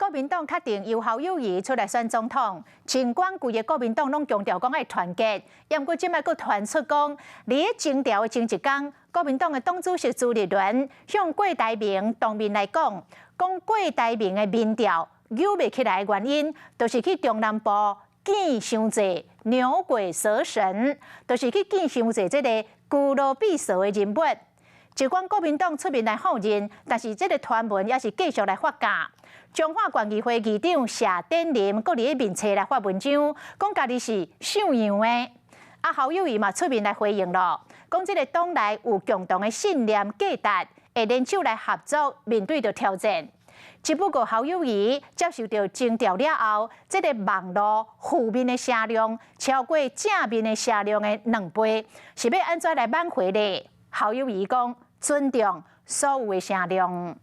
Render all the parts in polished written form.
國民黨確定由侯友宜出來選總統，儘管規个國民黨攏強調講愛團結，毋過這擺閣傳出講，佇咧徵調的前一工，國民黨的黨主席朱立倫向郭台銘當面來講，講郭台銘的民調扭袂起來的原因，就是去中南部見傷濟牛鬼蛇神，就是去見傷濟這个居羅比索的人物。儘管國民黨出面來否認，但是這个傳聞也是繼續來發酵。彰化縣議會議長謝典林閣佇咧面冊來發文章，講家己是姓楊的。啊，侯友宜嘛出面來回應咯，講這个黨內有共同的信念價值，會聯手來合作面對著挑戰。只不過侯友宜接受著徵調了後，這个網路負面的聲量超過正面的聲量的2倍，是欲按怎來挽回呢？侯友宜講尊重所有的聲量。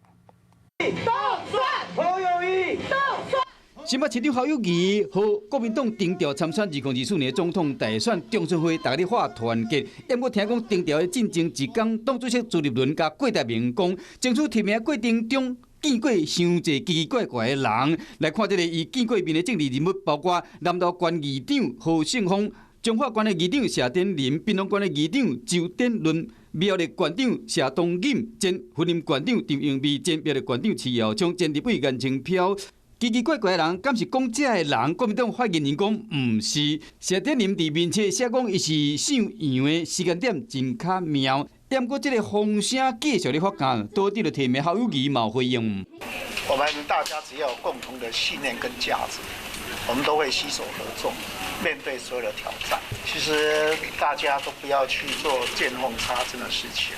當選侯友宜，當選。新北市長侯友宜予國民黨徵調參選2024年總統大選中選會，大家咧喊團結。毋過聽講徵調的進前一工，黨主席朱立倫佮郭台銘講，爭取提名過程中見過傷濟奇奇怪怪的人，來看這个伊見過面的政治人物，包括南投縣議長何勝峰、彰化縣的議長謝典林、屏東縣的議長周典倫、苗栗縣長謝東錦、前雲林縣長陳英美、前苗栗縣長徐耀昌、前立委顏清標。奇奇怪怪的人，敢是講這个人？國民黨發言人講，毋是。謝典林佇面冊寫講，伊是姓楊的，時間點真較妙。毋過這个風聲繼續咧發酵，倒佇咧提名侯友宜嘛回應。我們大家只要有共同的信念跟價值，我們都會攜手合作，面對所有的挑戰。其實大家都不要去做見縫插針的事情。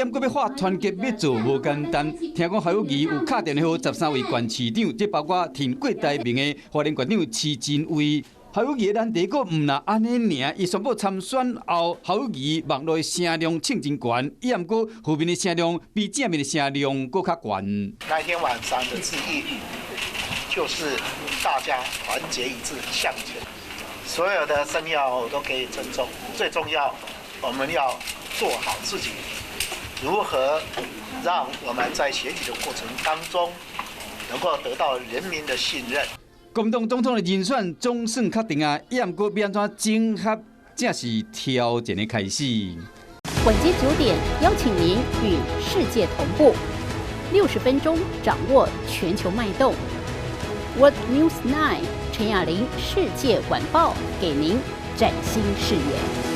毋過欲喊團結欲做無簡單，聽講侯友宜有敲電話予13位縣市長，這包括挺郭台銘的花蓮縣長徐榛蔚。侯友宜的難題閣毋但按呢爾，伊宣布參選後，侯友宜網路的聲量衝真懸，伊毋過負面的聲量比正面的聲量閣較懸。那天晚上的致意，就是大家團結一致向前，所有的聲音我都可以尊重。最重要，我們要做好自己，如何讓我們在選舉的過程當中，能夠得到人民的信任。國民黨總統的人選總算確定啊，毋過欲按怎整合，才是挑戰的開始。晚間9點，邀請您與世界同步，60分鐘掌握全球脈動。World News 9 陳雅玲世界晚報，給您嶄新視野。